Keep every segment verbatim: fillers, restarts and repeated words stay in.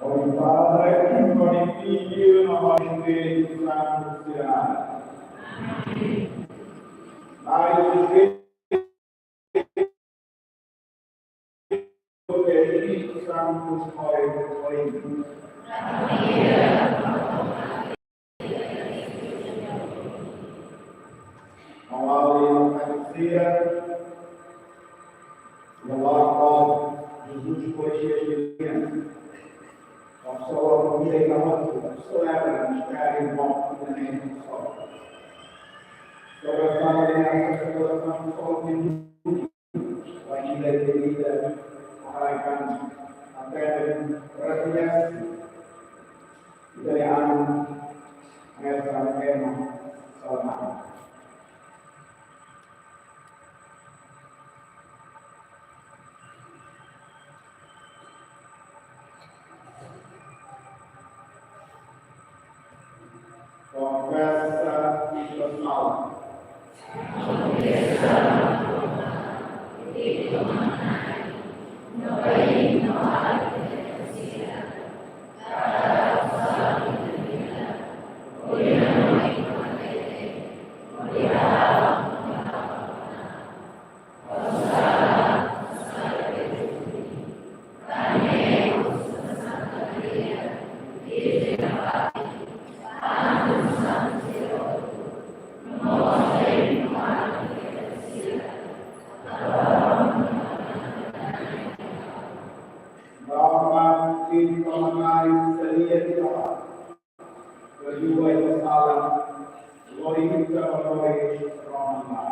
Glória ao Padre, glória ao Filho, glória ao Espírito Santo. Amém. Glória ao Espírito Santo, glória ao Filho. Maun Aurélio Garcia, levanta Jesus foi Jesus. Uma pessoa que tem uma pessoa era mistério, morto, também uma pessoa. Sobre a família, essa pessoa, uma pessoa que Ita akan akan reaksi dari anu Mestre Ema Salman. Konfesa ita-nia sala. Roma, cinta menai selia di bawah. Kedua itu salam, lori kita lori Roma.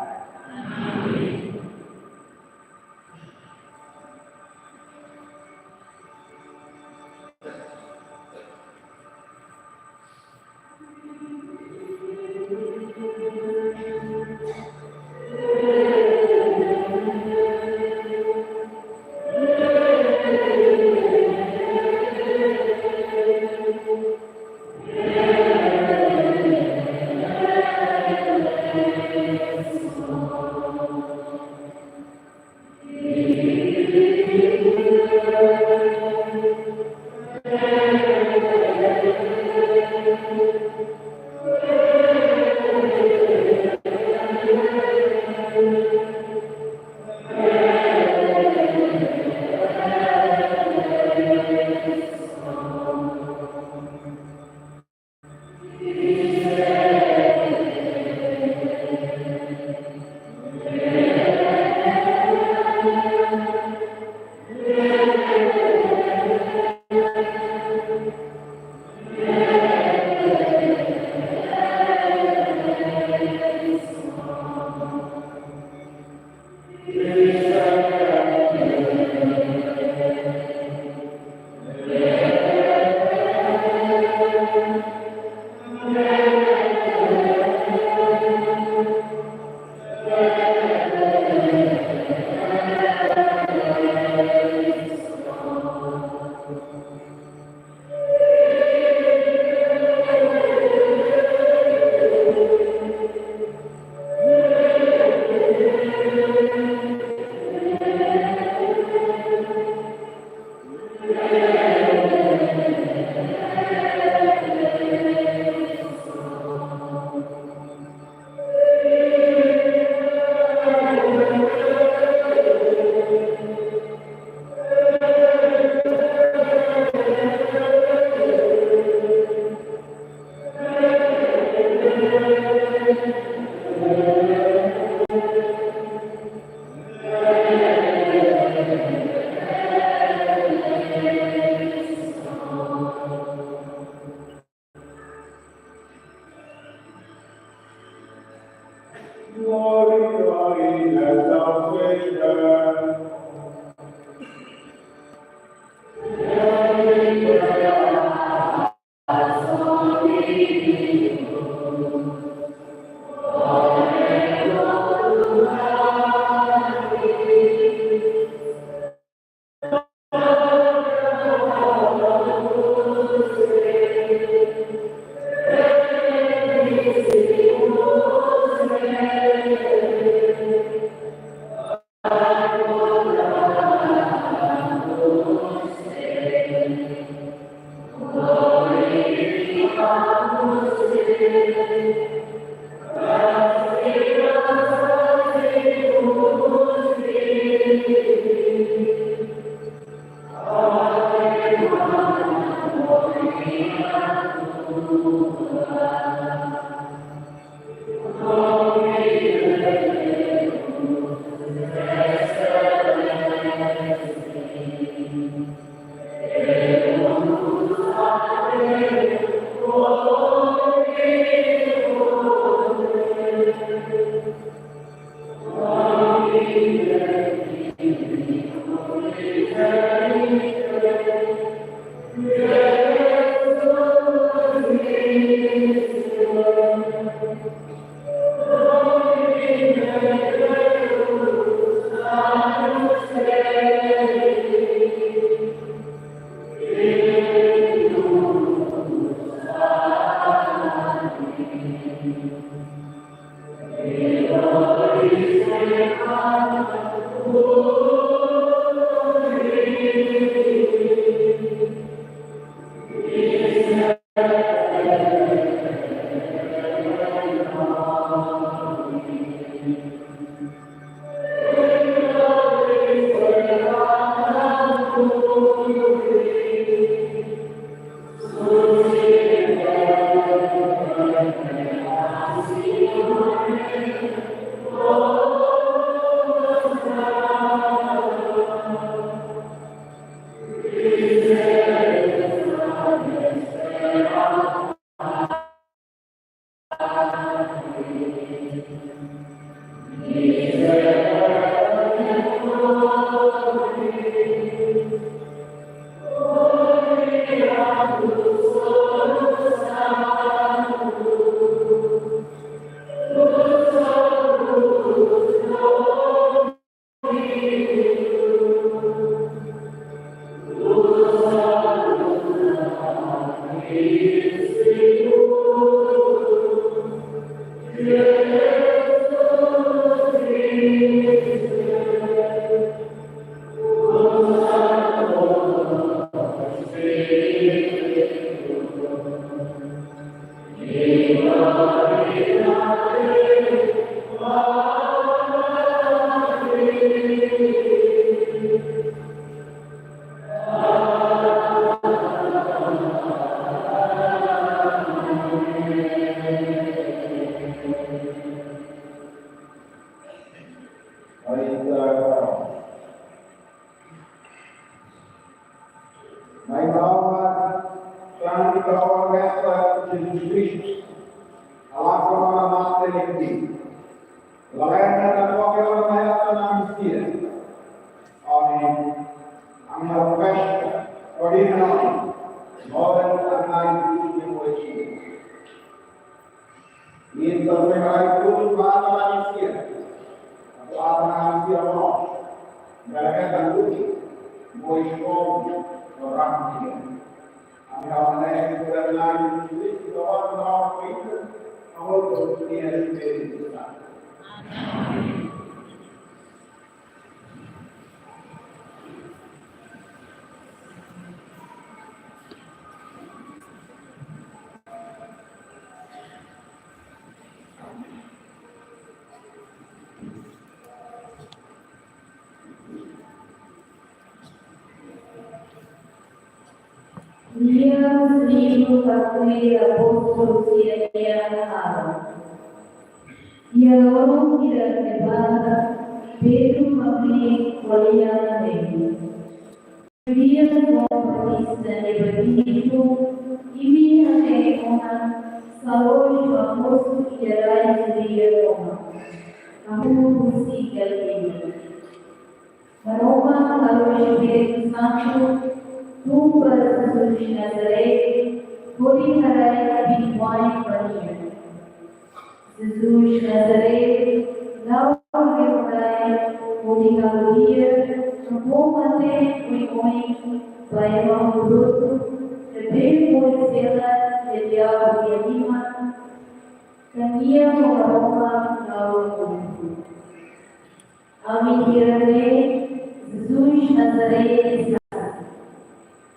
Mai Maromak, tanti Maromak Mestre Jesus Kristu, halakon ona mate liu, lalehan na koke ona mai atan ami sira. Amen. Ami halo festa, koordina ami, moden anai di Kristu. Ita sebagai tutu bapa manusia, atau apa manusia mau, mereka kan lucu, mau sekolah, orang dia. Ami halo ne'e, bukan lagi, kita orang mau itu, mau dunia ini. Lia husi livru Atos Apóstolu sira-nia hahán. Iha loron hirak ne'ebá, Pedro hamriik ko'alia ne'e: Judia João Batista nia batidu, imi hanesan ona sá loloos mak mosu iha rai Judia tomak, hahú husi Galiléia. Maromak halo Espíritu Santu tun ba Jesus Nazaré, hodi haraik biin-buain ba nia. Jesus Nazaré la'o liu rai, hodi halo di'ak, no fó mate oioin ba ema hotu-hotu ne'ebé moris hela iha diabu nia liman, ka nia ho Maromak la'o hamutuk. Ami hirak ne'e Jesus Nazaré nia sasán.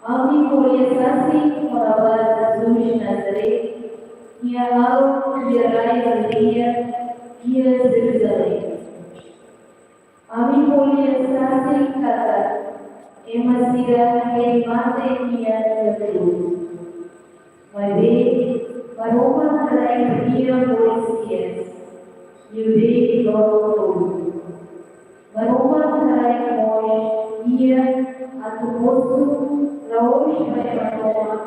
Ami ko'alia sasán kona-ba Jesus Nazaré, nia la'o iha rai Judia, iha Jeruzalein. Ami ko'alia sasán katak ema sira hedi mate nia iha krús. Maibé Maromak haraik nia moris hi'as, liuliu loron tolu. Maromak haraik mós nia atu mosu, la'ós ba ema tomak,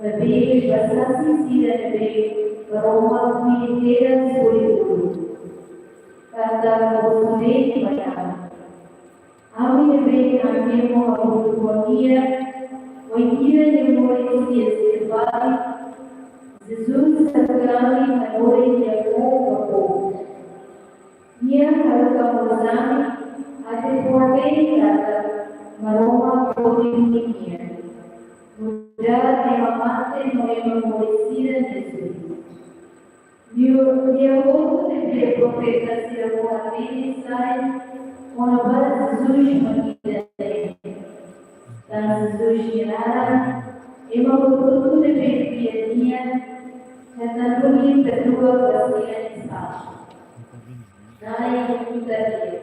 maibé ba sasin sira ne'ebé Maromak fó tiha hodi uluk. Katak mosu ne'e mai ami. Ami ne'ebé ami ema hamutuk ho nia, oinsá nia moris iha Kalváriu, Jesus haruka ami hanorin nia foun ba povu. Nia haruka mós ami atu fó-been katak Maromak foti duni nia. Nu'udar ema mate no ema moris sira-nia Jesus. Nia, nia hotu ne'ebé profeta sira fó-hatene sai kona-ba Jesus manida ne'e. Tan Jesus nia naran, ema hotu ne'ebé fiar nian, hetan duni perdua ba sira-nia sala. Na'i ita fiar.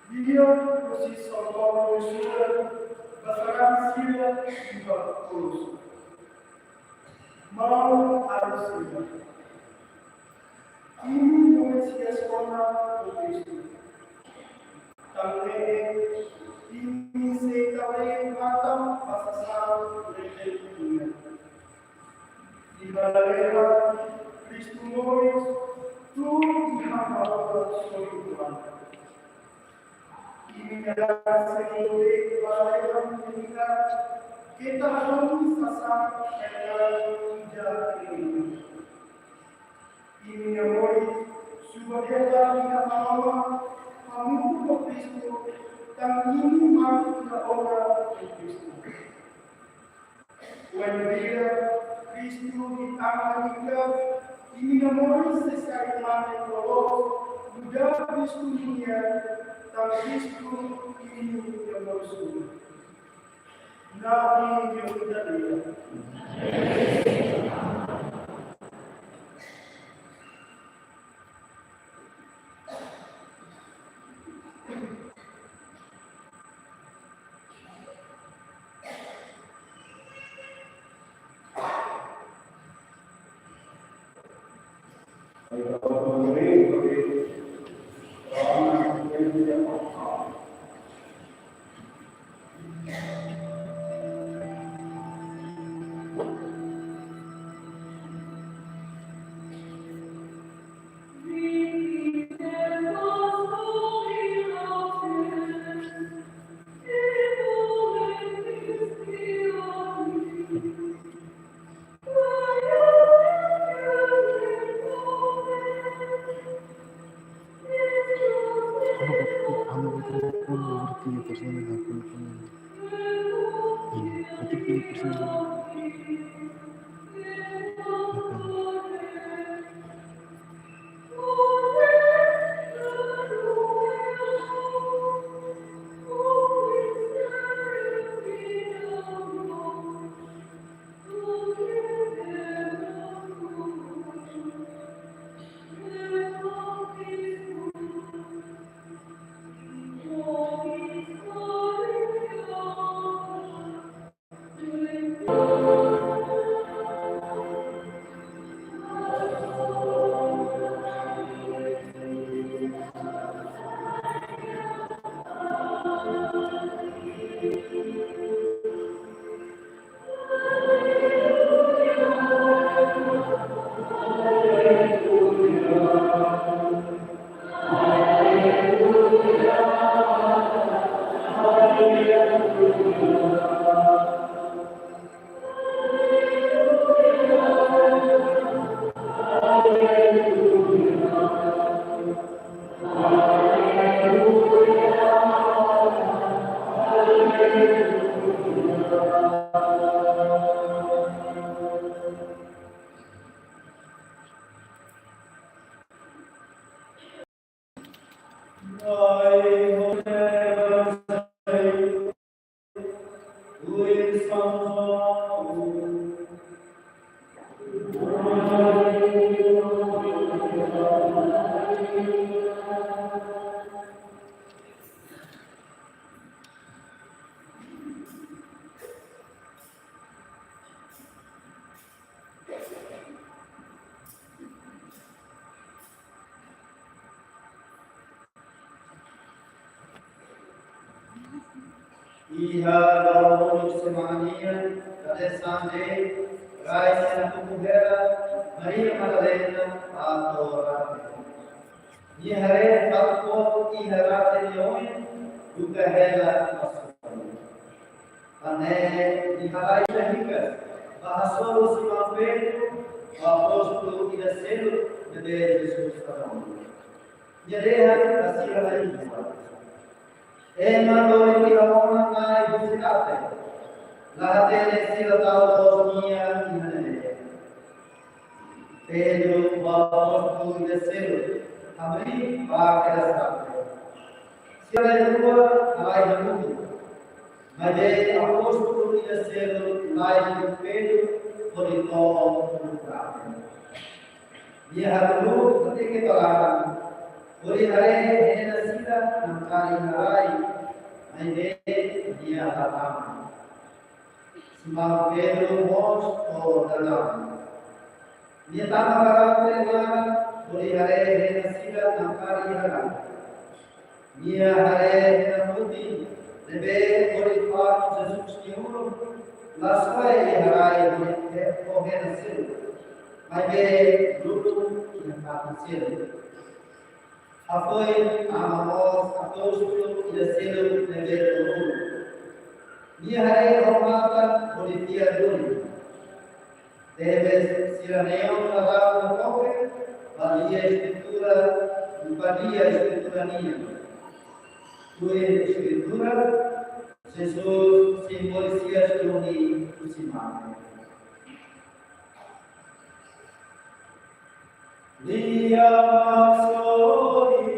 Bíblia, husi São Paulo, sura, ba sarani sira iha Kolosu. Maun-alin sira. Imi, imi sei eskolhe Aleluia, Kristu moris, tuir Nia Maromak sorin Tuhan. Imi-nia Señór, aleluia, imi-nia keta hamis sasán ida-idak. Imi-nia moris subar hela iha Maromak, hamutuk ho Kristu, tanba imi mate iha ona ho Kristu. Wainhira Kristu nia an angka, imi-nia moris sei sai mane loloos, nu'udar Kristu nian, tanba Kristu imi-nia moris duni. Na'i nia unidade. Iha loron semana nian, kadesan de rai sena tuku hela, Maria Madalena, ato rate. Nia haree fatuk iha rate nia oin, duka hela ba sorin. Tan ne'e nia halai hikas, ba hasoru Simão Pedro, ho apóstolu ida seluk ne'ebé Jesus hadomi. Nia dehan ba sira hikas: Ema lori tiha ona mai husi rate, la hatene sira tau loos nia iha ne'ebé. Pedro ho apóstolu ida seluk hamriik ba kedas rate. Sira na'in-rua halai hamutuk. Maibé apóstolu ida seluk laiha Pedro hodi to'o uluk rate. Nia haruka hateke ba laran, hodi haree hena sira namkari iha rai, maibé nia la tama. Simão Pedro mós to'o dalan. Nia tama ba rate laran, hodi haree hena sira namkari iha rai. Nia haree hena mutin ne'ebé hodi faru Jesus nia ulun, la soe iha rai hodi he-, ho hena seluk. Maibé, lutu iha fatin seluk. Hafoin Aman mós apóstolu ida seluk ne'ebé tolu. Nia haree ho matan hodi fiar duni. Tebes sira neon ladau no koke, ba lia Eskritura, ba lia Eskritura nian. Tuir Eskritura, Jesus simbolisa duni husi mate. Lia mak sorin.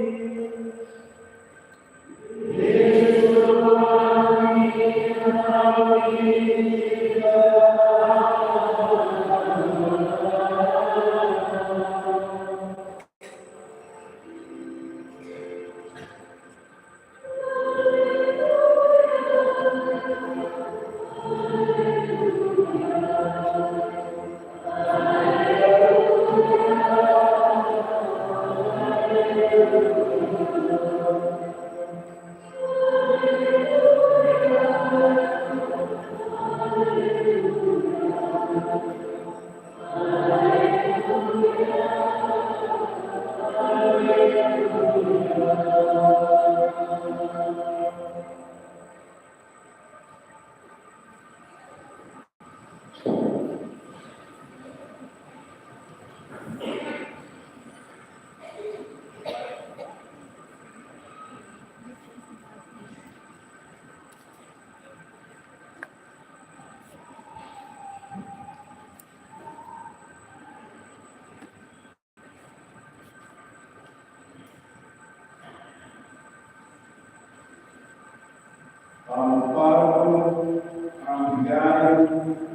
Para o parto, para o vigário,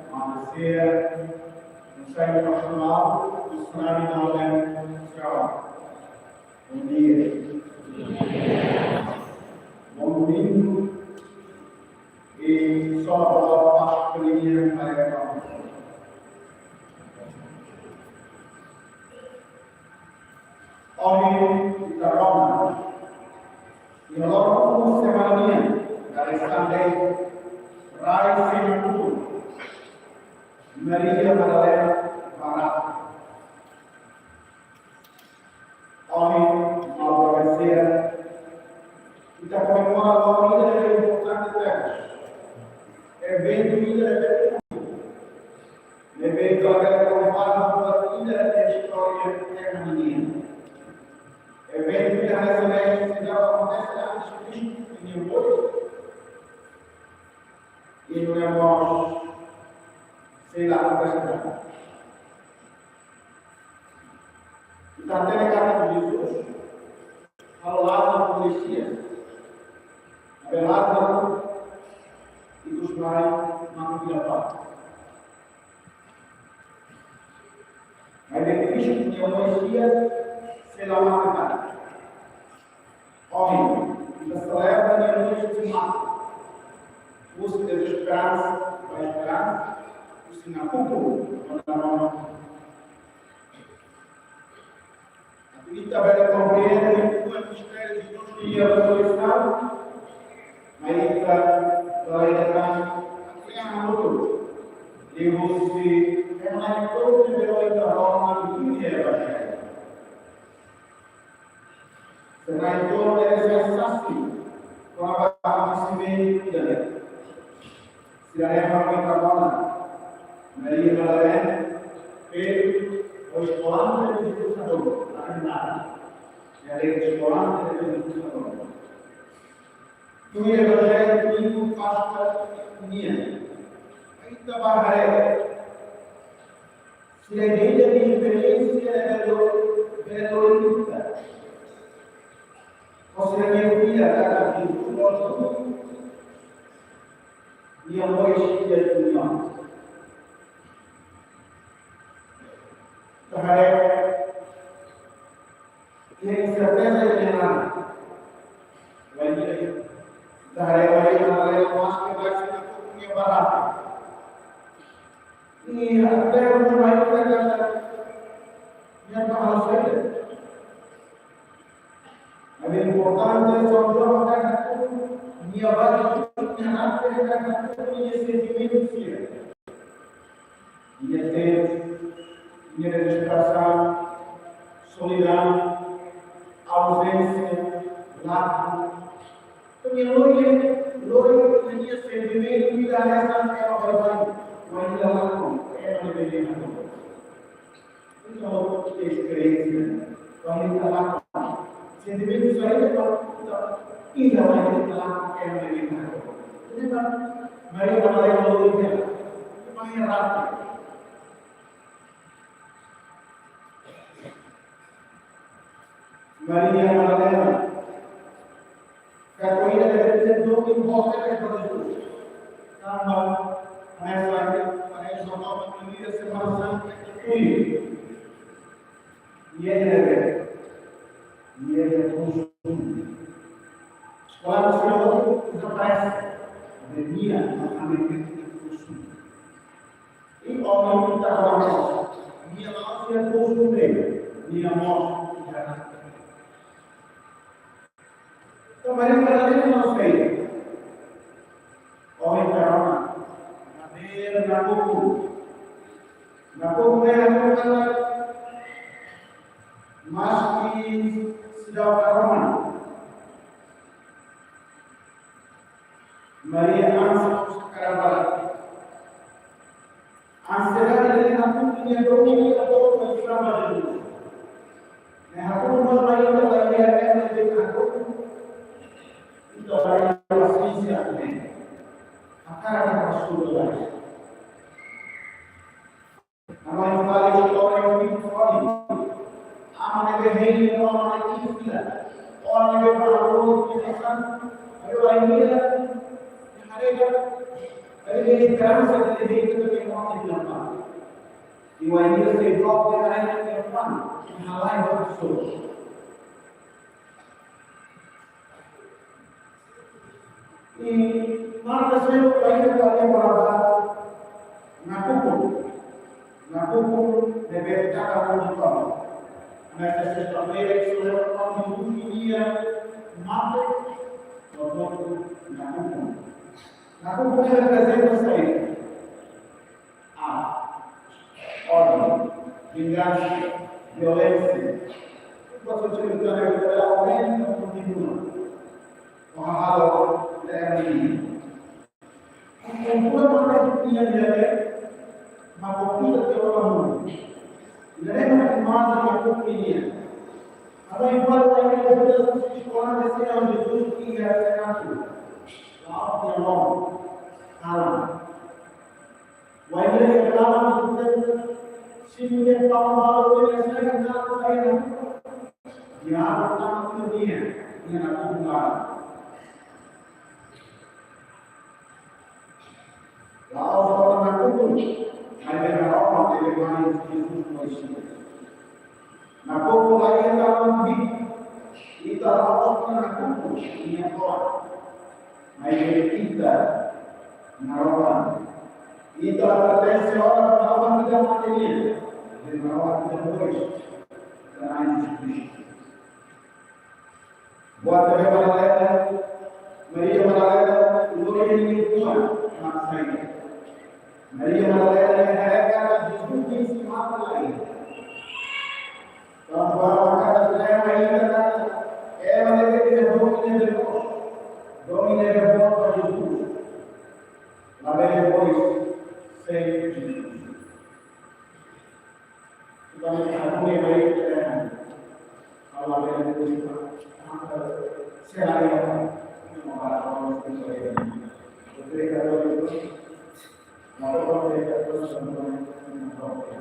para o ser, no seio pastorál, missionário na Alemanha. Bom dia. Bom domingo. E só a palavra para a família. Ohin ita rona. Iha loron uluk semana nian, dari Sunday, rai sena kutu. Maria Madalena barata. Ohin, malu agradese, ita komemora loron ida ne'ebé importante tebes. Eventu ida ne'ebé, ne'ebé ita bele kompara ho buat ida iha istória terra nian. Eventu ida hanesan ne'e seidauk akontese antes Kristu nia moris. I nune'e mós sei la akontese tan. Ita hatene katak Jesus halo Lázaro koñesidu. Maibé Lázaro ikus mai mate fila fali. Maibé Kristu nia moris di'ak sei la mate tan. Ohin, ita selebra nia moris husi mate. Husi dezesperansa ba esperansa, husi nakukun ba namana. Atu ita bele komprende uitoan mistériu Jesus nia resurreisaun, mai ita bele hatene atu iha hanotu liuhusi ema na'in-tolu ne'ebé ita rona iha Evanjellu. Sira na'in-tolu ne'e sai sasin kona-ba akontesimentu ida-ne'e. Sira ne'e mak ita rona: Maria Madalena, Pedro, ho eskolante de Jesus na domo, na Renata. Nia eskolante de Jesus na domo. Tuir Evanjellu Domingu Páskua nian, ita bá haree sira-nia esperiénsia ne'e bele, bele lori ita. Ho sira-nia vida, katak Jesus mós nia moris di'ak duni. Ita haree, iha inserteza ida-ne'e. Ita haree Maria Madalena maske bai sena kuku nia barata. Nia hatene mai ita katak nia la halo saida. Maibé importante, São João hatete, nia bá, nia hatete, nia sentimentu sira. Nia te, frustrasaun, solidaun, ausénsia, lakon. Entaun, nia lori, lori nia sentimentu ida hanesan ema baibain, wainhira lakon, ema ne'ebé nia hanoin. Entaun, esperiénsia, wainhira lakon. Sentimentu saida, entaun, ida wainhira lakon, ema ne'ebé nia hanoin. Entaun, Maria Madalena lori nia, nia rate. Maria Madalena, katak nia dehan domin boot ida ba Jesus. Tanba, hanesan, hanesan Semana Santa tuir. Nia dehan, nia dehan kosong. Sekolah Sinode desaparese. Nia, nia kosong. I ohin ita harus. Nia la'ós nia kosong de'it, nia mós ita. Kemarin kemarin mau saya. Ohin karona. Hadir nakukun. Nakukun ne'e nakukun. Maski seidauk karona. Maria ansa usa karabala. Ansiedade ne'e hakru'uk nia domin ida boot ba sira ba Jesus. Ne'e hakru'uk mós ba ita, ba ita ne'ebé hakru'uk. Ita ba ita pasiénsia ne'e. Hakarak ita ba sura ba. Aman fali orang yang fali. Aman ne'ebé hein, aman ne'ebé fila. Orang ne'ebé baru di sana. Ayo, ini ya. Harga. Harga ini terang saja di itu yang mau dilakukan. Iwa ini saya blok di hari yang depan. Halai waktu. I Marta seidauk kaer ba nia para nakukun. Nakukun ne'ebé taka mundu tomak. Hanesan sexta-feira, seidauk tomak mundu nia mate, lototu nakukun. Nakukun reprezenta saida? A. Ódiu, vingansa, violénsia. Kuandu cerita ne'e aumenta kontinua. Oha halo lera ini. Kultura mana itu punya dia, maka kita telah bangun. Ida-ne'e mak imajen nakukun nian. Aban fali ita Jesus, sekolah Mesias Jesus tinggal satu. La'ós nia lon, kalan. Wainhira nia kalan, sira-nia paman balu nia sai, nia sai, nia. Nia aban tama tu nia, nia nakukun. La'ós ita nakukun, maibé Maromak ne'ebé mai Jesus Mesias. Nakukun la iha dalan bit, ita la'ós nakukun nia to'o. Maibé ita, Maromak. Ita pertense ona ba Maromak, ita mate nian. Maibé Maromak ita moris. Karena Jesus Kristus. Buat Maria Madalena, Maria Madalena, lori nia oan mak saida? Maria Madalena nia haree katak Jesus nia mate la iha. Tanba maka nia haree katak ema ne'ebé iha domin ne'ebé boot, domin ne'ebé boot ba Jesus, labele moris sein Jesus. Kita melihat dunia baik, eh, kalau ada yang bisa, eh, saya lihat, ini mau bahas apa, mungkin saya lihat. Jadi, kalau itu, mau apa, saya lihat terus, teman-teman, ini mau apa.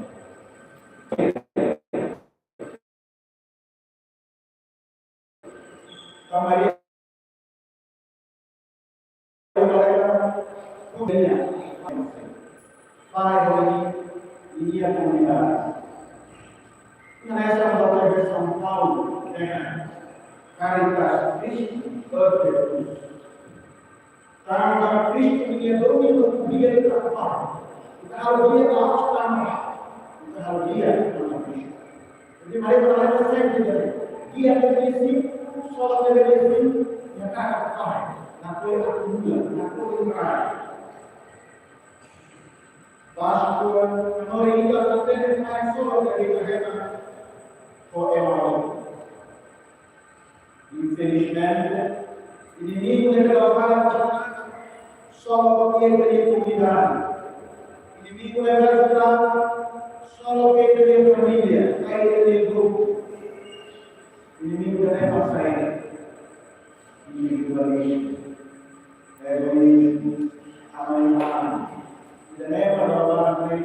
Kemarin, para ini, ini yang komunidade. Hanesan Bapak Ibu São Paulo, dengan Caritas Christi Perpetuus. Tanba Kristu nia domin atu bele ita fahe. Ita halo di'ak la'ós tanba, ita halo di'ak tanba Kristu. Jadi, mari kita lihat saja, dia definisi, soal definisi, ya kan, fahe. Nakukun, nakukun, nakukun. Páskua, no ita hatene fali solo ke ita hela ho ema. Infelizmente, inimigu ne'e bele fa'an solo ba ita-nia komunidade. Inimigu ne'e bele fa'an solo ba ita-nia família, ba ita-nia grupu. Inimigu ne'e mak saida? Individualizmu, egoízmu, aman-aman. Ida-ne'e mak dala barak ne'e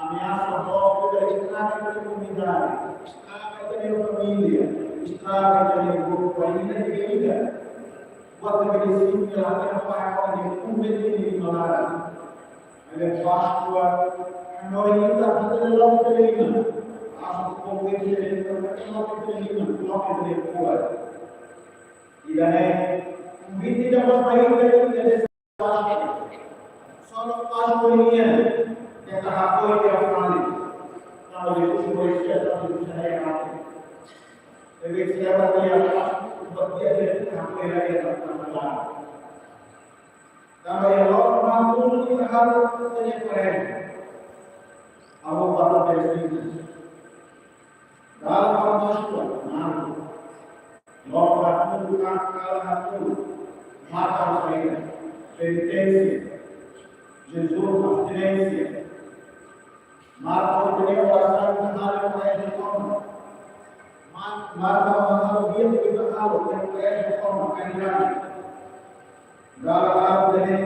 ameasa boot, ita estraga ita-nia komunidade, estraga ita-nia família, estraga ita-nia grupu, ainda ida-idak. Buat ne'ebé simples, ita fa'an ho ida-ne'e, um bocadinho de malara. Maibé Páskua, hanorin ita hatene loke ita-nia liman. Asu povu ita-nia liman, loke ita-nia liman, loke ita-nia liman. Ida-ne'e, konvite ida mós ba ita, ita-nia Páskua. Só no Páskua nian, ita hakoi tiha fali. Tanba Jesus foi certo, Jesus é errado. Deve ser a dia Páskua, o dia de Páskua, ele é errado. Tanba iha loron ba tolu ita halo ita-nia kuareza. Halo ba tolu ita-nia kuareza. Dala ba Páskua, malu. Loron ba tolu, ka-, kala hatún. Matan saida? Peniténsia. Jejún, abstinénsia. Marka ita-nia orasaun ita halo iha kuareza tomak. Ma-, marka ita-nia di'ak ita halo iha kuareza tomak, karidade. Dala rua ne'e,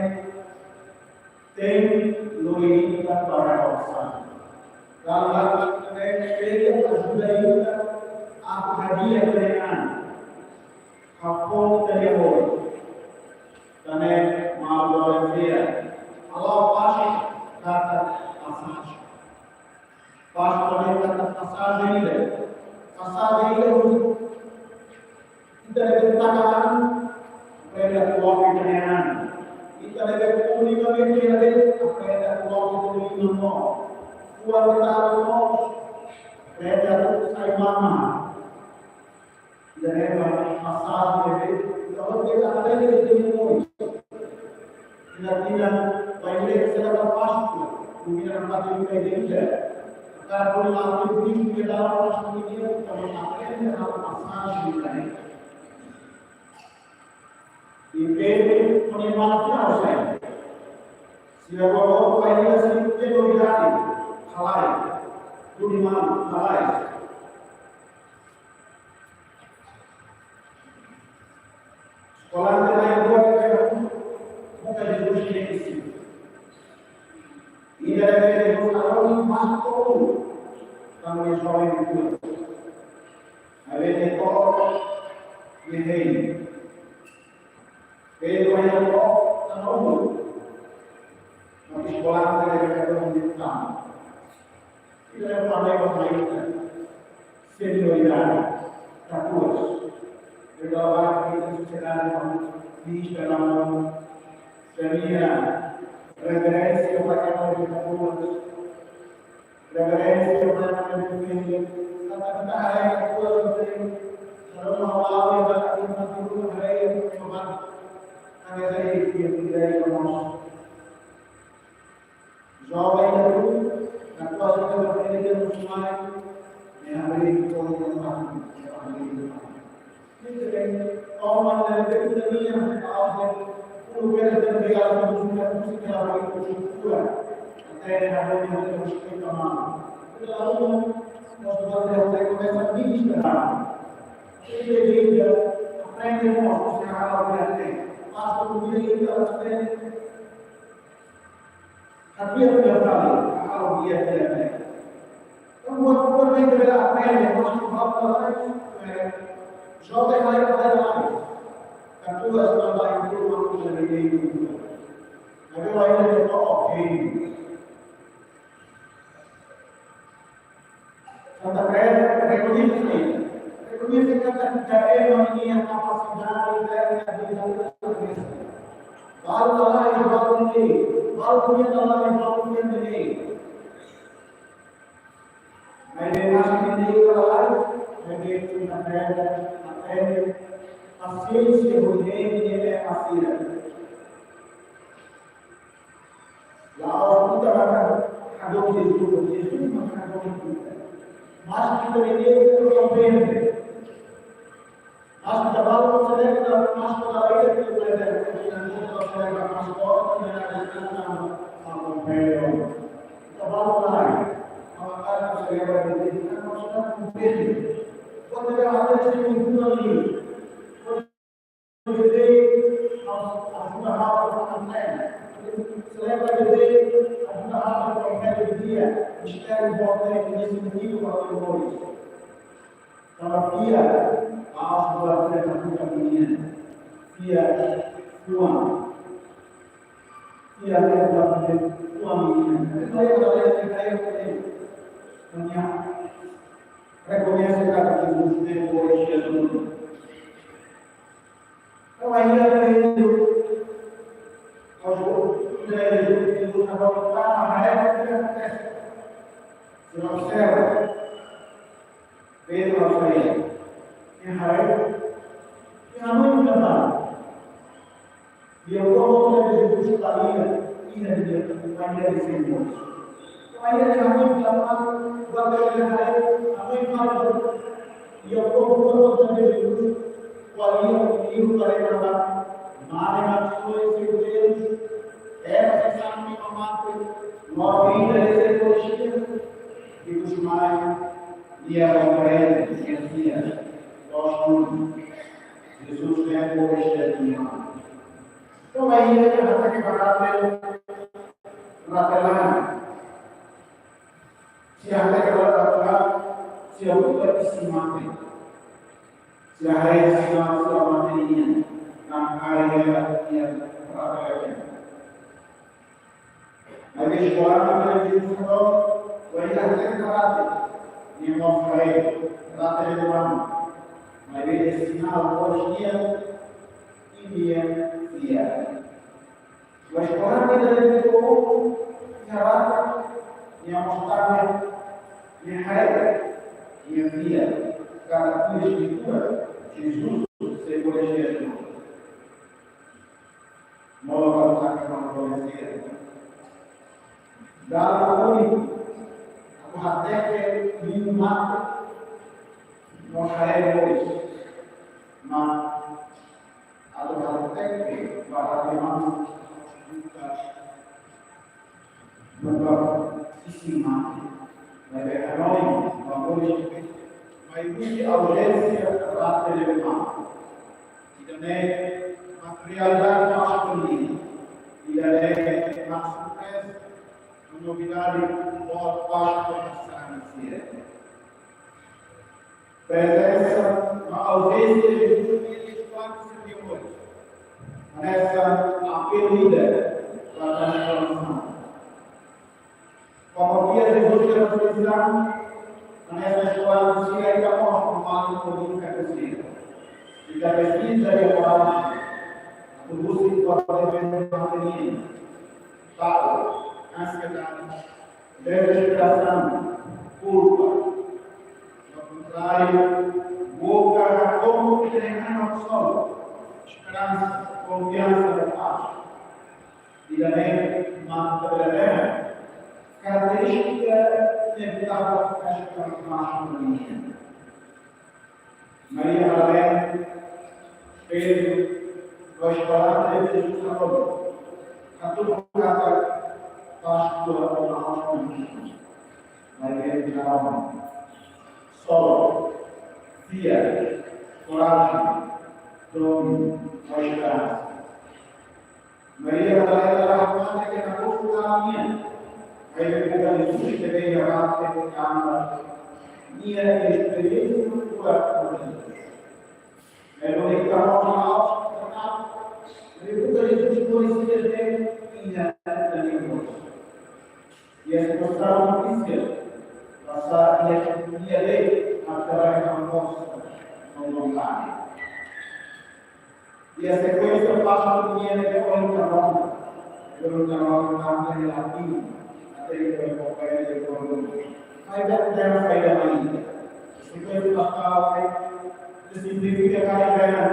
tein lori ita para orasaun. Dala rua ne'e, espera ajuda ita, atu hadi'a ita-nia an. Hafoin ita-nia oin. Ida-ne'e maun-alin sira. Halo Páskua katak pasajen. Páskua ne'e katak pasajen ida. Pasajen ida husi ita ne'ebé taka an, aprende atu loke ita-nia an. Ita ne'ebé kuli mami ida ne'e, aprende atu loke ita-nia an. Kuandu ita loos, aprende atu sai mama. Ida-ne'e mak pasajen ne'ebé, ita hotu bele aprende de'it. Ita tinan bainhira sira ba Páskua, ita-nia parte ida-idak. Karena atu Kristu ke dalam Páskua ne'e, ita aprende halo pasajen ida-ne'e. I Pedro, kone malu final sai. Sira ba bainhira sira ke novidade, halai. Tudo mal, halai. Eskolante na'in-rua ne'e buka Jesus ne'e isin. Ida ne'ebé Jesus halo mak to'o, tanba joven itu. Maibé ne'e to'o, ne'e hein. Pedro ainda to'o, tanba umur. Mas eskolante ne'e buka Jesus ne'e isin. Ita-nia problema mak ita. Senioridade, katuas. Ita-nia sosiedade, ita-nia referénsia ba ema katuas. Referénsia ba ema katuas. Ita-nia katuas, ita-nia katuas, ita-nia katuas. Joven ida-ne'e, na kuaze ita bele musuai, ne'e abri porta ba ita, ne'e abri porta. Ita bele toma na ita nian, aos de, ulu bele ter real, múzika, múzika, la bele kultura. Até na hora de respeito a mão. Ita la, nós vamos ter que começar a ministrar. Ita bele aprende mós, se a aula de arte. Mas como ita aprende, hadi'a ita fali, halo di'ak ida-ne'e. Entaun, buat hotu ne'e ita bele aprende, mas ita la, eh, joven la, la, la. Katuas tanba itu waktu dari itu. Tapi lain itu, oh, oke. Santa Cruz rekoñese, rekoñese katak ema ninia kapasidade, ema ninia abilidade. Balu lalais, balu ne'e, balu ne'e lalais, balu ne'e. Maibé masa ne'e lalais, maibé Santa Cruz aprende pasiénsia ho ema ne'e pasiénsia. La'ós ita maka Mas ita-nia inimigu ita komprende. Mas ita balu selebra, mas ita la ida ita selebra, ita selebra mas forte, ita selebra mas komprende. Ita balu lae, mas ita selebra, ita komprende. Kuandu ita hadapi situasaun ne'e, Judeu, aos, aos Judaus, aos Israel. Selebra Judeu, aos Judaus, aos Israel, dia, mistério importante, nesse motivo, para o povo. Tanba fiar, aos Judaus, fiar na puta menina. Fiar, fuan. Fiar, fuan menina. Ita lee, ita lee, ita lee, ita lee. Entaun, rekoñese katak Jesus ne'e pois Jesus. Entaun, ainda Pedro, aos poucos, Pedro, Pedro estava a falar, mas é o que acontece. Se observa, Pedro a sair. Em raiva, e a mãe de Natal. E eu vou mostrar Jesus para ele, e ele vai me dizer, Senhor. Entaun, ainda a mãe de Natal, vai ter que raiva, a mãe fala, e eu vou mostrar Jesus, kualia o livro para ele lá. Mane maksoi segurus, era sesame mamate, no vida de ser conhecida, e dos mais, e a compreende, e assim, dos mundos. Jesus ne'e pois Jesus. Entaun, ainda que a gente vai ratelando. Se a gente vai ratelando, se a gente vai se manter. Se a gente se manter, na área e a ratelando. Maibé eskolante ne'e Jesus falou, vai lá ter karate, nia mós fai, karate de mano. Maibé ensina hoje dia, e dia, dia. Mas eskolante ne'e Jesus, karate, nia mós também, nia raiva, nia dia. Cada dia escritura, Jesus, se conhecia Jesus. Molo ka taka ka molo ka sira. Dalam ini, aku hateke minu mate, no haree moris. Ma, aku hateke, bahwa memang buka buka sisi mate. Maibé hanoin, ma moris, maibé husi auzénsia rate lebe mate. Ida-ne'e materialidade Páskua nian. Ida-ne'e mak surpreza, novidade, boa Páskua, Natal, Natal. Prezensa, no auzénsia de Jesus, ele quanto se tem hoje. Hanesan apelu ida ba transformasaun. Komu dia Jesus ke reflesaun, hanesan eskolante sira ita mós normál komu ita ke sira. Ita presiza de korajen. Atu husi kuarta-feira mate nian. Ta'uk, ansiedade, dezesperasaun, kulpa. Ao contrário, buka hakotu ita-nia an solo, esperansa, konfiansa no pás. Ida-ne'e mak karakterístika inevitável Páskua nian. Maria Madalena, Pedro, no eskolante Jesus Natal. Atu buka Páskua no Natal. Maria Madalena, solo, fiar, korajen, domin, no esperansa. Maria Madalena la hatene katak Natal nian. Maibé buka Jesus ne'ebé iha rate tanba nia esperiénsia kuat ho Jesus. Maibé ita mós, maibé buka Jesus koñesidu iha ita-nia moris. Iha situasaun difisil, mas iha nia lei, nia forsa, no vontade. Iha sekuénsia Páskua nian ne'e ohin ita rona. Ohin ita rona tanba iha latin, até iha papel de coro. Mas ida-ne'e saida mai. Sekuénsia Páskua ne'e signifika katak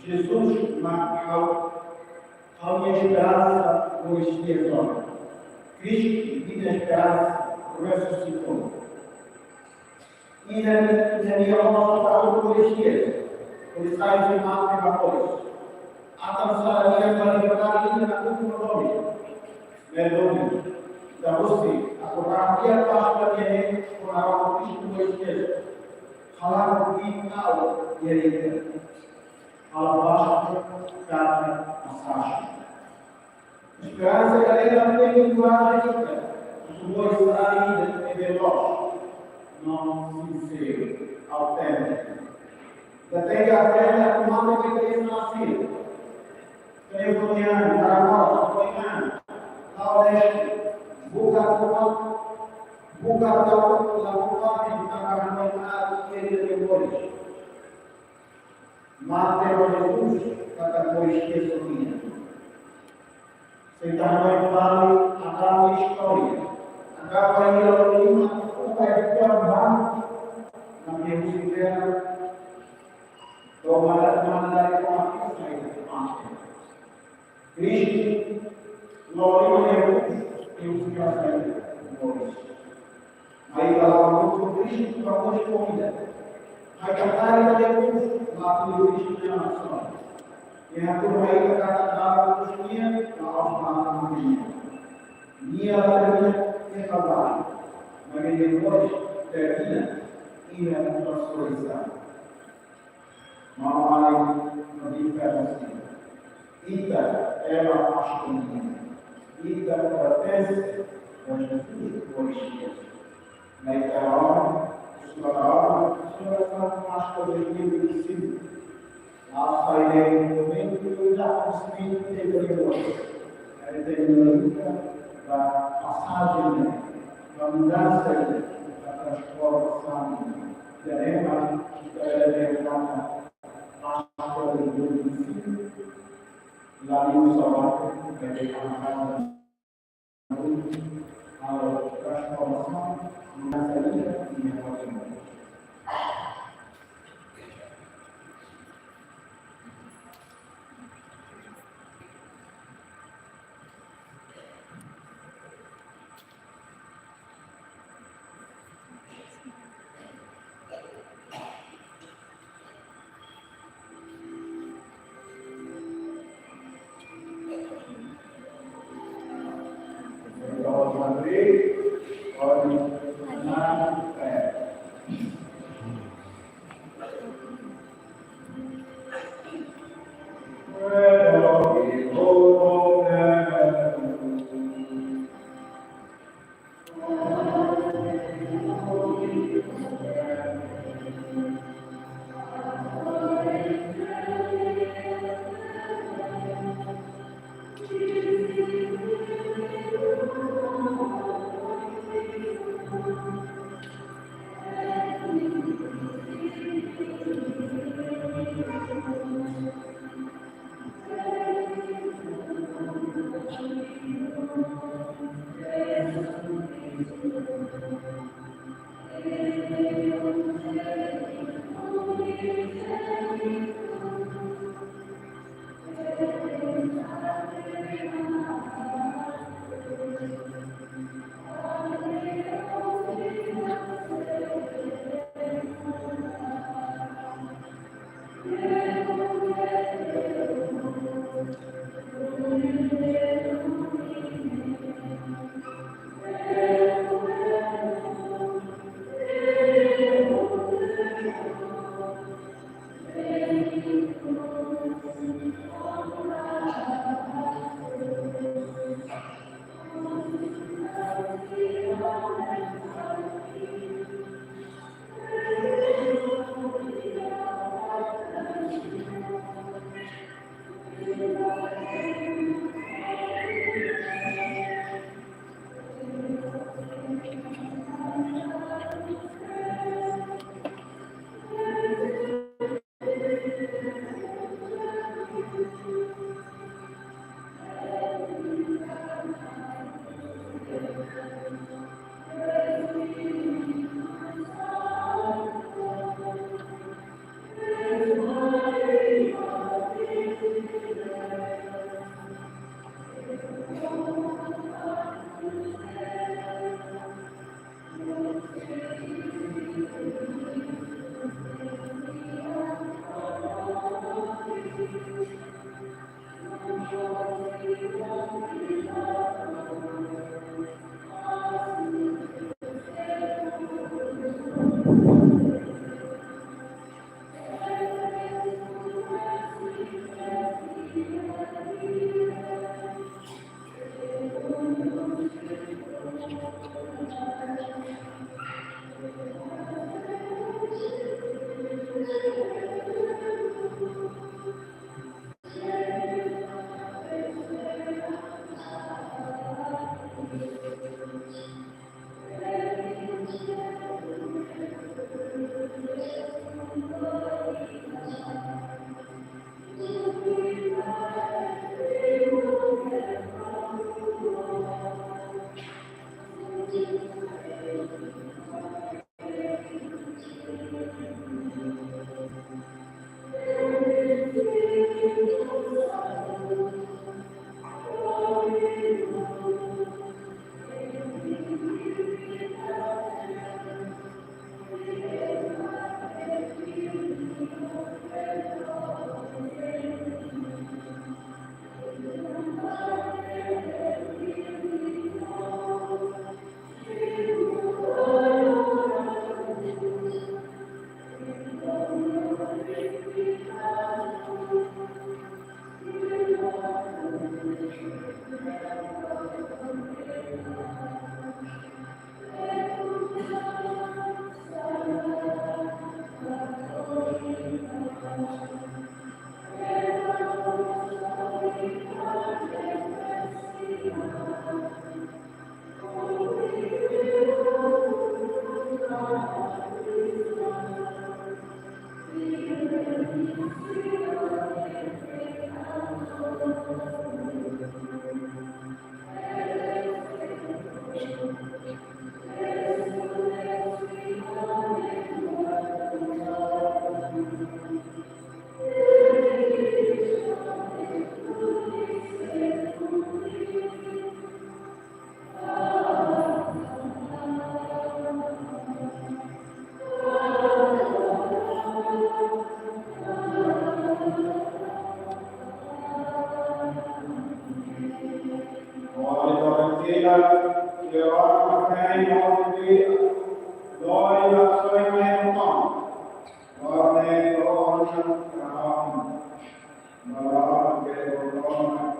Jesus mak ha'u, ha'u-nia esperansa, moris di'ak ona. Kristu, minha esperança, ressuscitou. Ida-ne'e, ida-ne'e nia mós para o Messias, pois sai de mate ba pois. Atan sala nia para libertar ida-ne'e na tuku no domi. Perdone, da você, a cobrar dia Páscoa de rei, com a mão do Cristo Messias. Halakon kau nia ida. Halakon kau nia ida. Esperansa ke lembra tem linguajen ita, atu bele sai ida ne'ebé loos, no sinseru, auténtiku. Ita tenke aprende atu mate ke tem nascido. Telefonian, para nós, telefonian, tal vez, buka atu, buka atu, la buka atu, buka atu, buka atu, buka atu, buka atu, Mate ba Jesus, katak Moisés sonia. Sei ita fali Abraão istória. Abraão iha lima, uma e kuat bandu, na minha bicicleta, tomara, tomara, tomara, Kristu, lori Deus, Deus ka sai, Moris. Mai kalau untuk Kristu, para Moris komida. Mai katari ka Deus, latu Kristu na nasaun. Nia atu mai kata dalam Kristu nia, na aus na nia. Nia la termina, nia kalbari. Mai Moris, termina, nia atu solusaun. Maun-alin no diferensa. Ita, ema Páscoa nian. Ita pertense ba Jesus Eukaristia. Na ita ora, sura ora, sura Santa Páscoa dois mil e vinte e cinco. Ao sair do momento, eu já consegui ter perigoso. Ele tem uma luta da passagem, da mudança, da transformação. Ita lembra, ita lembra, Páscoa dois mil e vinte e cinco, la liu saudade, vai ter uma casa, a transformação, mudança, ida, e a continuação. Glória, glória, glória, glória, glória, glória, glória,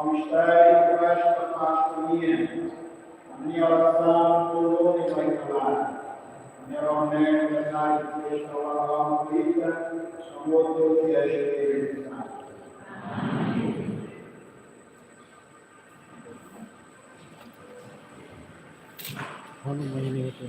Mistério, festa, Páscoa, minha oração, por último, vai falar. Minha oração, vai falar, amor, vida, amor, todo dia, Espírito Santo. Amém. Halo, mai ini itu.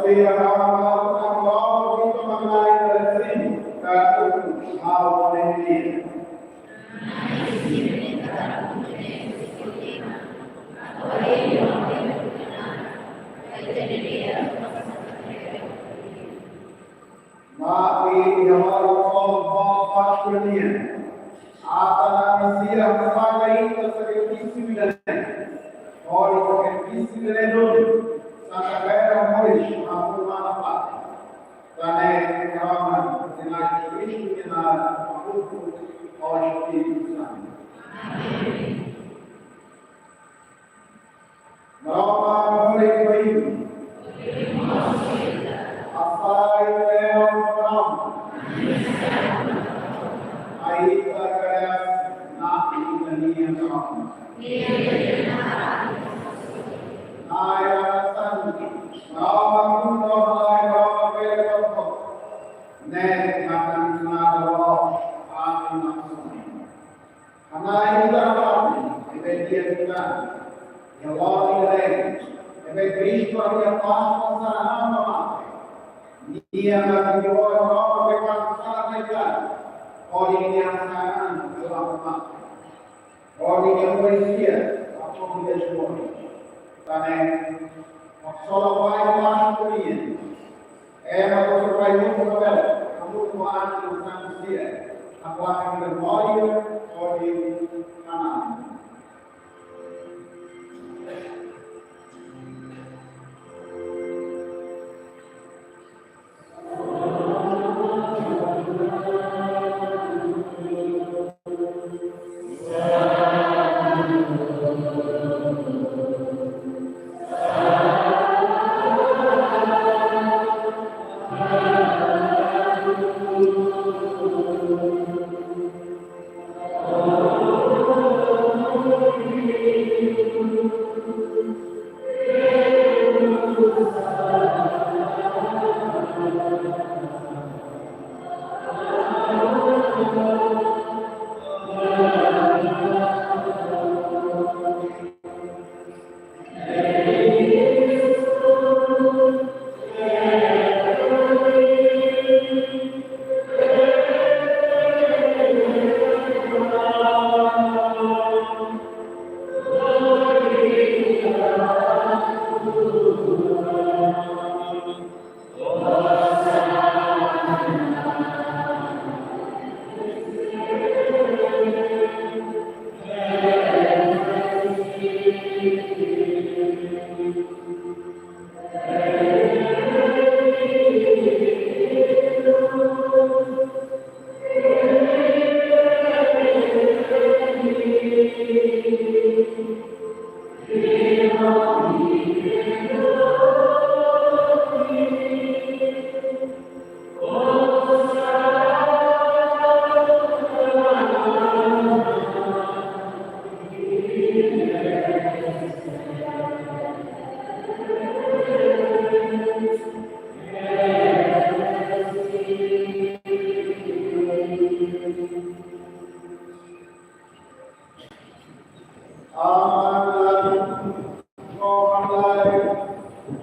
Ia, ha'u hakarak atu hato'o vitória mai Brasil, ka ha'u hanoin. Maibé iha ha'u-nia voz Pastór nian, atan ami sira hasa'e ita sakrifísiu ida-ne'e. Hodi sakrifísiu ida-ne'e duni, Santa Vera moris, ha'u-nia mana pate. Tan ne'e, Na'i Kristu, Na'i Espíritu Santu. Maromak hodi ho imi. Hasa'e Na'i Maromak. Aita graça Na'i ita-nia Maromak. Na'i Santu, Maromak Na'i, Maromak bele to'o. Ne'e matan nada loos, amin. Hana'i ita-nia pátria, ne'ebé di'ak liután, iha loron ida-ne'e, ne'ebé Kristu iha Páskua sa'e an ba mate. Nia mate, Nia mate, Nia mate, hodi Nia sa'e an ba mate. Hodi Nia moris di'ak, hato'o Nia moris. Tan ne'e, ha'u sola ba Pastór nian. Ema hotu rai hotu bele, hamutuk ho Aman Santu sira, atu hato'o memória, hodi hana'i. Aman, Aman,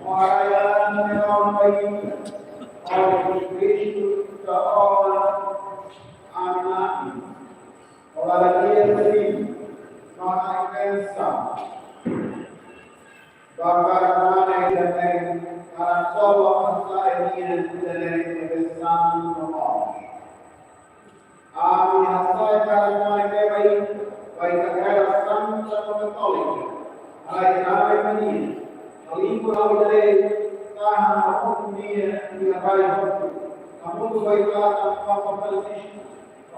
Aman, Aman, Aman, Kristu, Aman, Aman. Olá, dia, sim. Mana intensa. Bakar mana ida-ne'e, para solo asa enian ida-ne'e, ebe santu no. Ami hasa'e katak mai kemai, bai ka Igreja Santa Katólika. Ai, ai, mani. Alíngua au dere, tahan au kunia, nia bai hotu. Hamutuk ho Papa Francisco,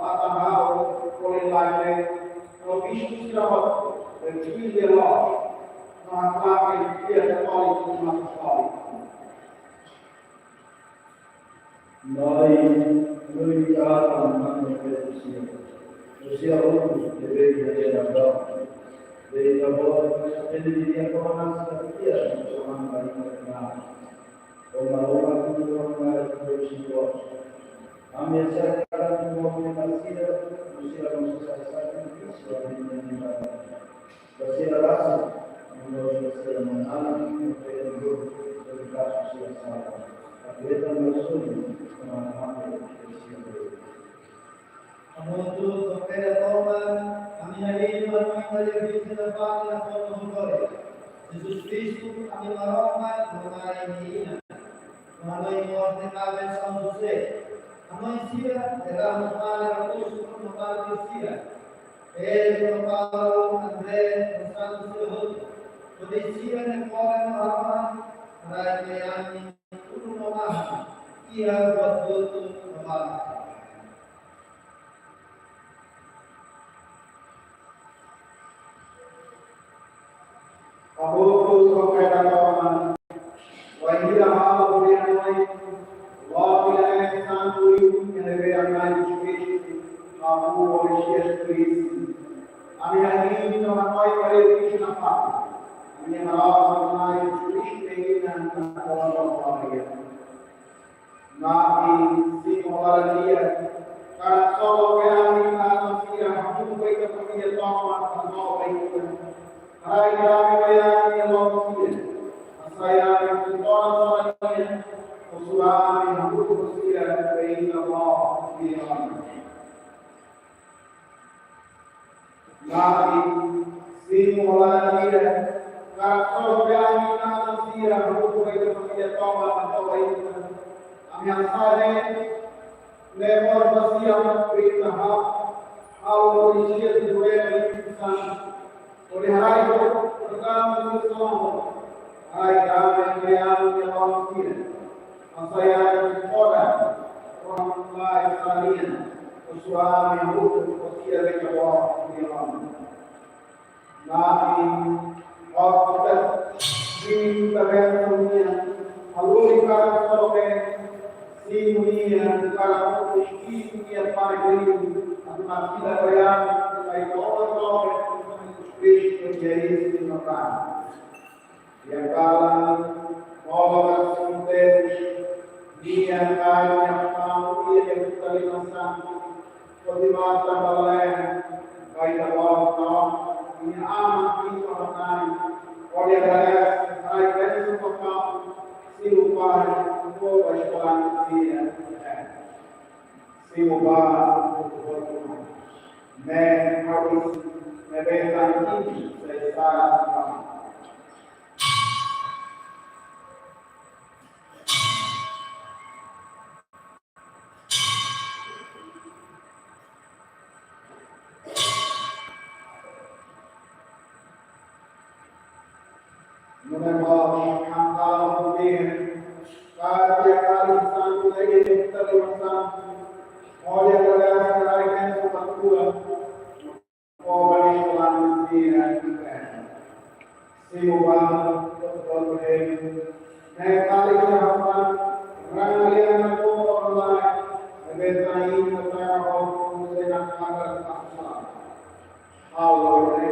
atan ha'u, kole lae, no bispu sira hotu, no Juiz de Ló, no Igreja Katólika, no Katólika. Mai, lui atan mano ke Rusia. Rusia hotu, debe ke Rusia. Dei tabor, dei dia konas, dia, Tuhan, bagi kita. Oma, oma, tutu, oma, tutu, tutu. Ami asa katak tutu, tutu, tutu, tutu, tutu. Basira rasa, menurut basira mengalir, menurut Hamutuk ho fé tomak, ami hahi'i no hanoin Maria Virjen nafatin no Apóstolu Glória, Jesus Kristu, ami Maromak no Na'i nia inan. Hanoin mós ne'e kaben São José, hanoin sira, derrama fali rekursu no mártir sira, Pedro, Paulo, André, no santu sira hotu, hodi sira-nia kolen no hahalok haraik mai ami, uluk no mahan, iha buat hotu no malu. Hamutuk ho fé tomak, wainhira ha'u hanoin, loke Na'i Santu Liu, ne'ebé ami Jesus Kristu, hahú hodi sias tuir isin. Ami hahi'i no hanoin Maria Virjen nafatin, ami Maromak no Na'i Jesus Kristu nia inan, no Apóstolu Maria. Na'i, simu ho laran-di'ak, karik solo feen ami nafatin sira, hamutuk ho ita família tomak, hasoru ba ita, haraik dame ba ami-nia loron sira. Hasai ami husi todan sala nian, no sura ami hamutuk ho sira ba Ita-Boot nia Lian. Na'i, simu ho laran-di'ak, karik solo feen ami nafatin sira, hamutuk ho ita família tomak, hasoru ba ita. Ami hasai ne'e mós ba sira, hodi ita halo, halo hodi sias tuir Espíritu Santu, hodi haraik ho programa sira selama, haraik dame ba ami-nia loron sira. Hasai ami husi todan, rohan-laek sala nian, no sura ami hamutuk ho sira ba Ita-Boot nia Lian. Na'i, ho ita-nia bensaun nian, halo karik solo feen, simu nian, karik Espíritu nian, para diri, atu nasida ba ami, ba Ita-Boot, Jesus Kristu, nia isin no kaben. Nia kalan, molok ka sintetis, nia kalan, nia kalan, nia kalan, nia kalan, hodi matan ba lalehan, ba Ita-Boot, nia aman, nia aman, hodi agradese, haraik bensaun ba ami, simu fali, fó ba eskola sira. Simu ba, ne'e ha'u, ne'ebé tan imi sei sara. Nune'e mós hakarak hodi kaer tiha Kalis Santu ne'e, ita lima santu, hodi agradese, haraik bensaun ba ita-boot, fó ba eskola sira. Simu ba, Tuhan, ne'e Kalis Santu, rangkaian na kota online, ne'ebé ita-nia kota ho, sena kabar pasal. Halo, ne'e,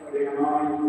hodi amai,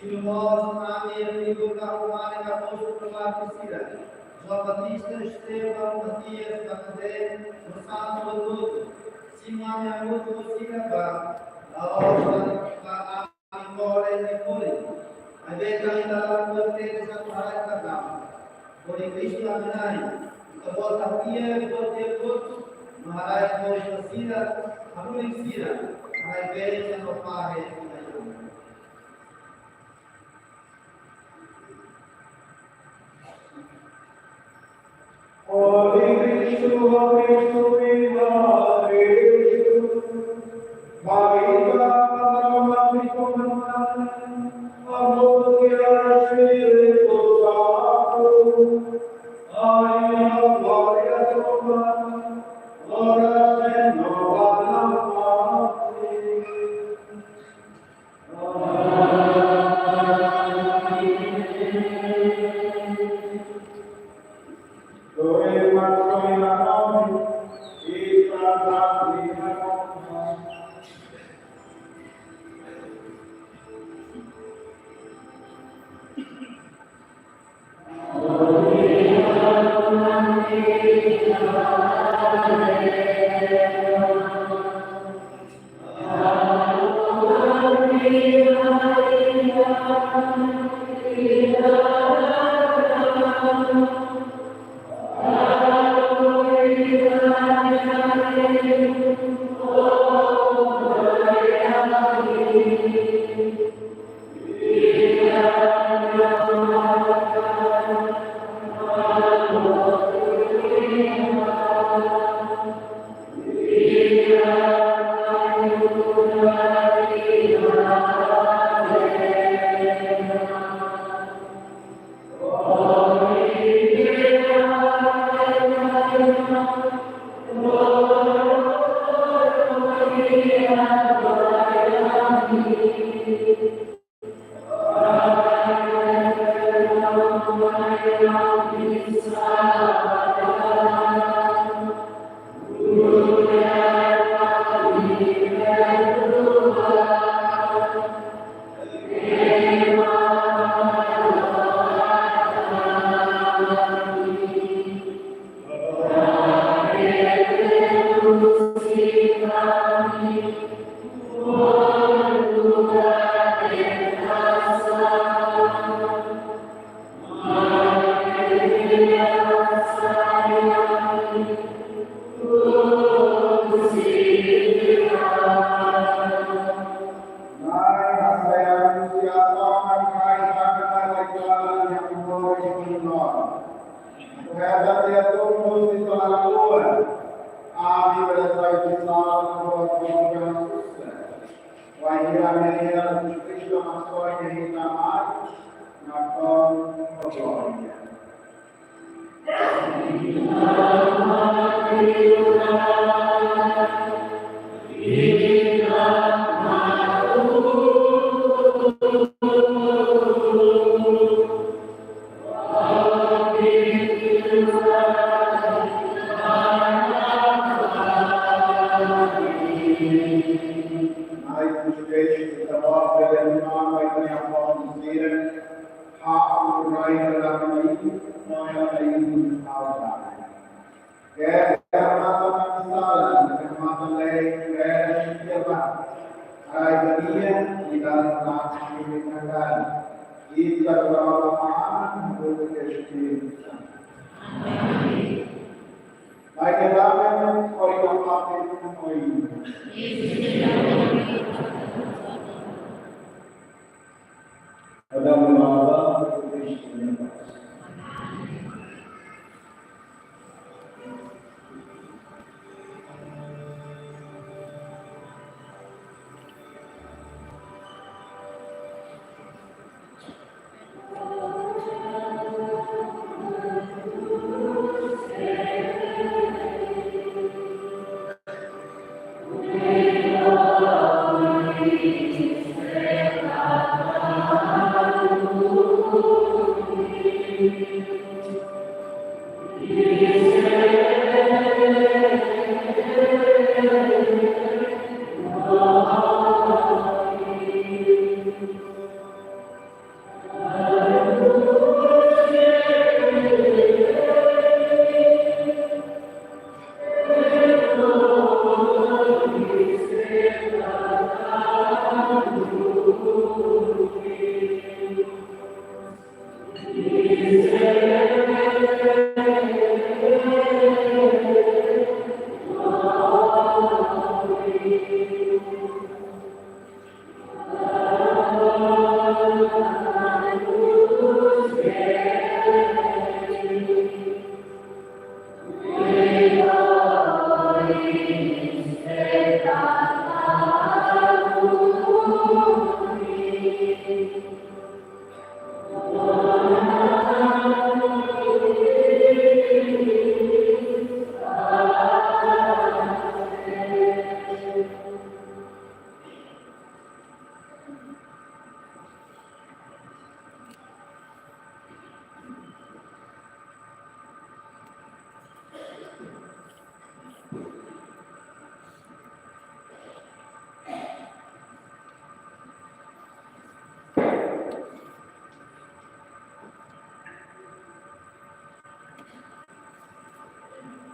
Simu mós ami-nia amigu ka uma-na'in apóstolu mártir sira, João Batista, Estevão, Matias, Barnabé, no santu hotu-hotu, simu ami hamutuk ho sira ba la'o ba ami moris nia folin. Maibé ami la haluha tebes atu haraik ba ami. Hodi Kristu ami-nia Na'i, Ita-Boot fiar, Ita-Boot fiar, no haraik moris ba sira, hamutuk sira, haraik bensa no fahe. Ó Kristu, ó Kristu, viva Kristu, viva Kristu, amor que era Espírito Santo, ai, glória toda, glória renova na paz. Na'i, hasai anuncia toma kai hana na kala yang mori kunor. Kuheta dia tumbuh si tola lua. Ami bela sai di sala kuat kuat susah. Wahai ami yang Kristu masuk di hitam ai, nakon glória. Ai, os peixes da borda da irmã, vai ter a forma de ser. Ha'u rai dalam ini, no yang lain ha'u rai. Ke mata masalah, ke mata lei, ke siapa? Ai, dunia, kita tak boleh Ita berdoa, Tuhan, untuk Espíritu Santo. Mai ke dalam kau yang mati pun kau ini. Pada mengapa Kristus.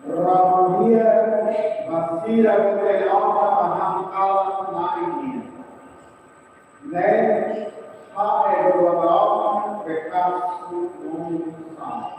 Ramuhia ba sira ne'ebé ha'u hakarak mai nian. Ne'e ha'u-nia doasaun ba kasu mundu sasán.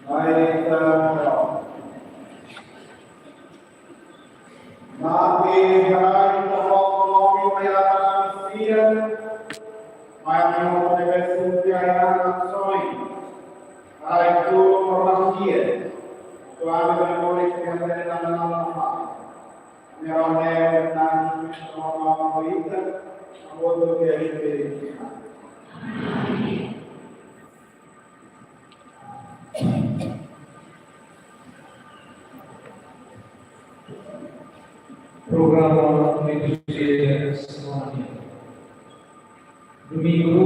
Mai ita, mate harai ita ho nomi mai ata fiar, mai ita ho bebé senti ai anak soi, harai tu orang dia, tu ada memori yang ada dalam nama. Programa liturjia semana. Domingu,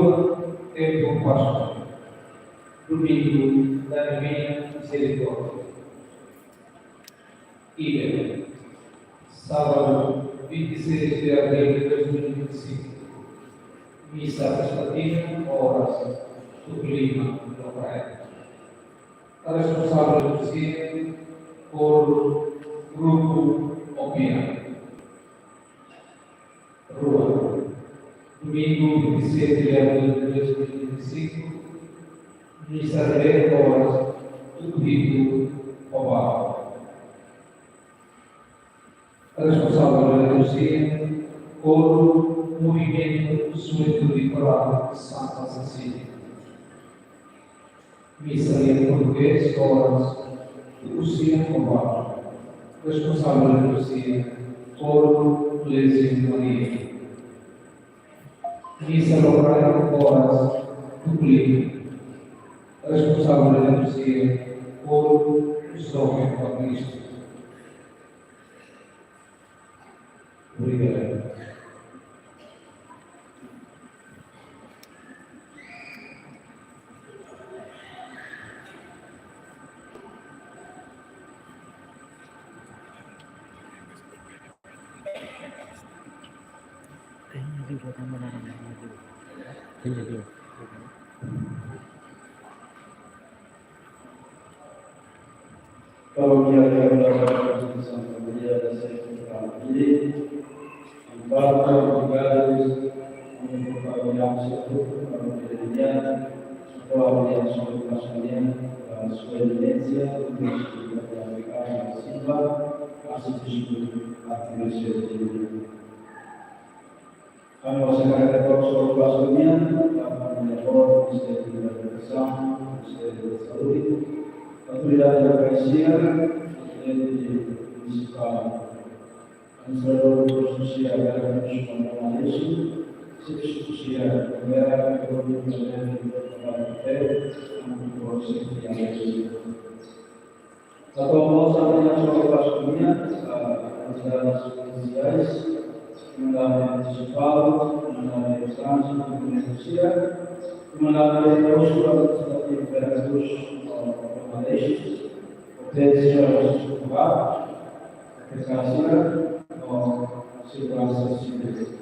tempu Páskua. Domingu da Divina Misericórdia. Ida, sábado, vinte e seis de abril de dois mil e vinte e cinco. Misa vespertina, oras tuku lima loron. Responsavel liturjia, kóru, grupu, Opian. Rua, domingu, vinte e sete de abril de dois mil e vinte e cinco, misa rua, oras tuku hitu, Obau. Responsavel liturjia, kóru, movimentu Juventude Coral Santa Cecília. Misa em português, oras tuku sia, Obau. Responsavel liturjia, kóru Lezio Maria. Misa loron, oras tuku lima. Responsavel liturjia, kóru Joven Batista. Obrigadu. Paróquia Catedral Santa Maria da Serra Grande. Obrigadu, obrigadu, obrigadu, Paróquia Santa Maria, Paróquia Sua Eminência, o Bispo Gabriel Silva, Arcebispo Atanásio de Lima. Ami mós hakarak hato'o Pastór Pastor nian, ba família boot, Ministériu da Edukasaun, Ministériu da Saúde, autoridade lokál sira, Prezidente Munisipál, Administradór Sosiál, Gubernadór Sumbawa, Servisu Sosiál, Gubernadór Sumbawa, Gubernadór Sumbawa. Atu mós ami-nia soru Pastór nian, ah, autoridades provinsiais, komandante munisipál, komandante tránzitu, komandante sosiál, komandante postu administrativu Vera Cruz, ah, Bangladesh, O T C, ah, Sukubá, O T K sira, ah, seguransa sivíl.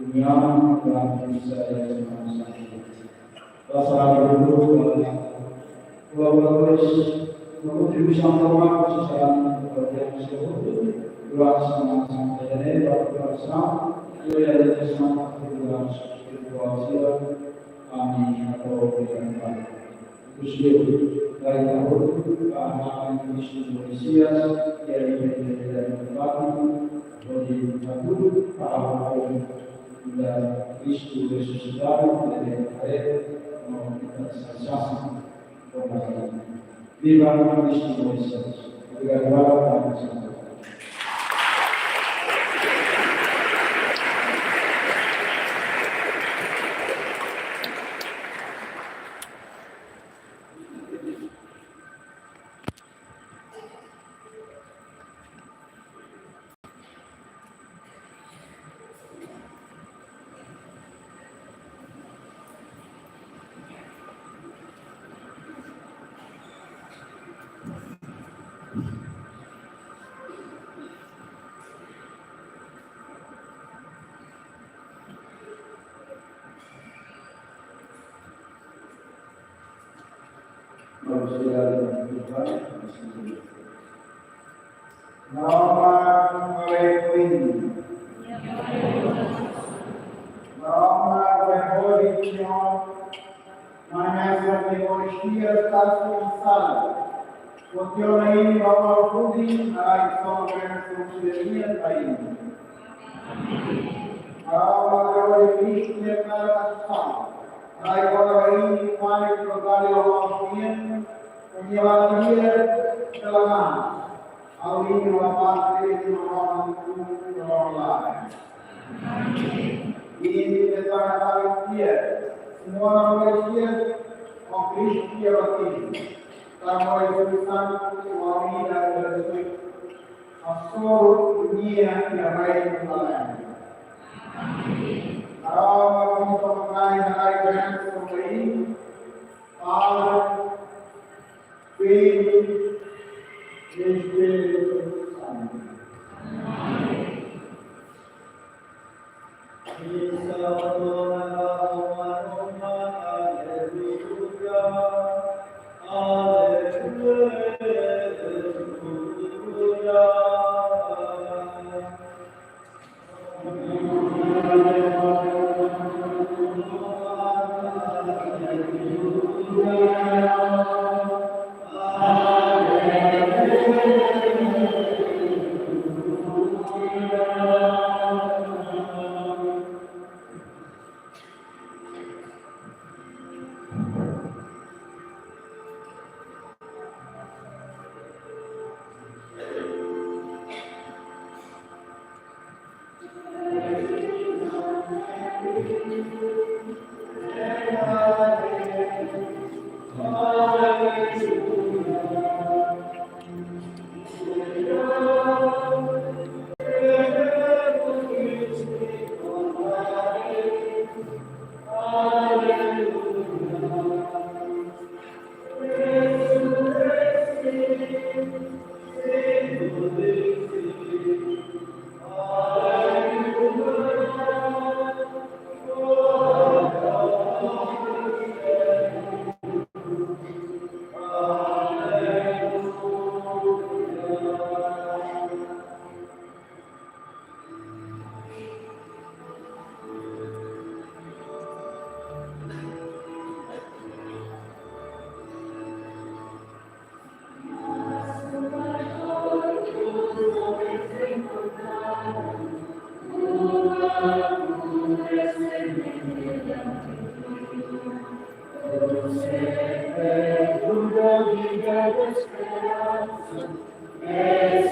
União da Missa e Semana Santa. Pasa a Deus, kolaboradores, no kontribuisaun formal, sosial, kolaborasaun, durante Semana Santa de Janeiro, a preparação e a realização da atividade espiritual, ami, a preparasaun. Kusliu, dari tahun, Tuhan Yesus Mesias, ia ipin dari tempat, hodi atu, para dan Kristu resusitadu, dari hari, no kita saksi. Viva Kristu Mesias. Obrigadu, Tuhan Yesus. Naroman Maromak, Naroman Maromak, Señór, mai mesa de Eukaristia está sensal. Contiona ini bahwa fudi, ai só bensa de minha pain. Naroman Maromak, Kristu, para a salvação. Ai, agora vai indo, Pai, que o trabalho ao bien, o que vai vir pela mão. Ao livro da parte de uma forma muito. Amin. I prepara para o dia. Semua orang Kristian, o Kristian Batis. Tanba Espíritu Santu, o amin, a soro dunia, i a rai do além. Amin. Aroma, como tocar, i a rai, bensa, o rei, Padre, Filho, Espíritu Santu. Amin.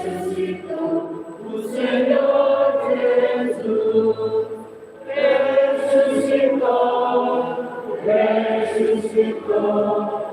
Ressuscitou o Senhor Jesus. Ressuscitou, ressuscitou.